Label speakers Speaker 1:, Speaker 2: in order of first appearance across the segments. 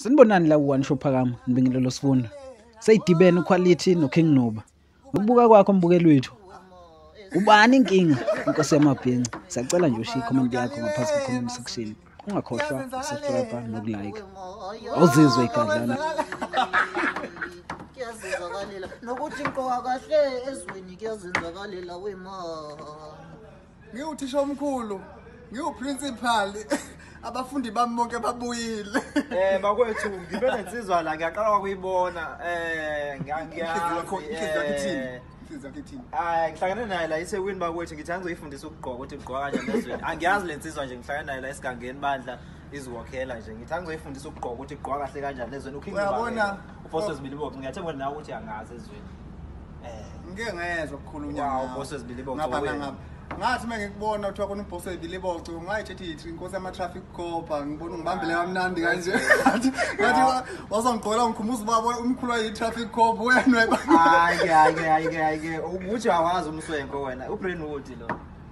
Speaker 1: Sanibonani la ku-One Show Phakama, ngibingelelo sifundo. Seyidibene uQuality noKing Nuba. Ukubuka kwakho mbukeli wethu, ubani inkinga inkosi yamabhinca? Siyacela nje ushiye i-comment yakho ngaphansi kwe-comment section. Ungakhohlwa ukusubscribe nokulike. Awuzizwe igadlana.
Speaker 2: Kuyazenzakalela nokuthi ngiqoka kahle ezweni, kuyazenzakalela wema.
Speaker 3: Ngiwuthisha omkhulu, ngiwuprincipal, abafundi bami bonke babuyile.
Speaker 4: Bakwethu, ngibe nensizwa la, ngiyaqala ukuyibona.
Speaker 3: Inhliziyo yakho, inhliziyo yakho ithini? Inhliziyo yakho ithini?
Speaker 4: Hayi, ngihlangene naye la eThekwini bakwethu, ngithi angizoyifundisa ukugqoka ukuthi ugqoka kanjani ezweni. Angiyazi le nsizwa nje, ngihlangene naye la esigangeni bandla, iziwokhela nje. Ngithi angizoyifundisa ukugqoka ukuthi ugqoka kahle kanjani ezweni. UKing
Speaker 3: Uyabona?
Speaker 4: uBoss Wezibiliboco, ngiyathemba nawe ukuthi angazi ezweni.
Speaker 3: Ngike ngezwa ukukhulunywa
Speaker 4: Wow,
Speaker 3: ngawe.
Speaker 4: uBoss Wezibiliboco
Speaker 3: Ngapha
Speaker 4: wena.
Speaker 3: nangapha. Ngathi uma ngikubona kuthiwa khona uBoss Wezibiliboco, ngayitshethi yithi inkosi yama-traffic cop, ngibona ungibambele kamnandi kanje. Ngathi wazongigqola ngikhumbuza ubaba umkhulu wayi-traffic cop uyanweba.
Speaker 4: Hayi hayi hayi hayi, ukuthi awazi umswenko wena, uBrainwood lo.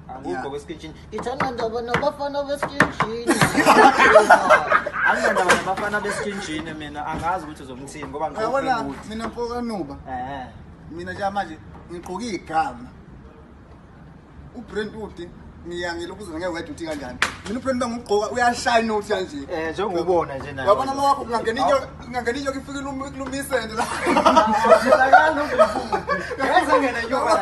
Speaker 4: Angugqoka eskinjini.
Speaker 2: Ngithanda ndaba nabafana beskinjini.
Speaker 4: Anginandaba nabafana beskinjini mina, angazi ukuthi uzomthini ngoba ngigqoka
Speaker 3: Uyabona
Speaker 4: uBrainwood.
Speaker 3: mina mfo kaNuba, mina nje manje ngigqoke igama. uBrentwood ngiyangilokhu ngewed uthi kanjani? Mina uBrentwood ngugqoka uyashine uthi kanje.
Speaker 4: Njengobona nje nawe.
Speaker 3: Yabona lo wakho kungangena inyoka, kungangena inyoka ifike ilumise nje la.
Speaker 4: Awutholakali uBrainwood. Yazi ngena inyoka.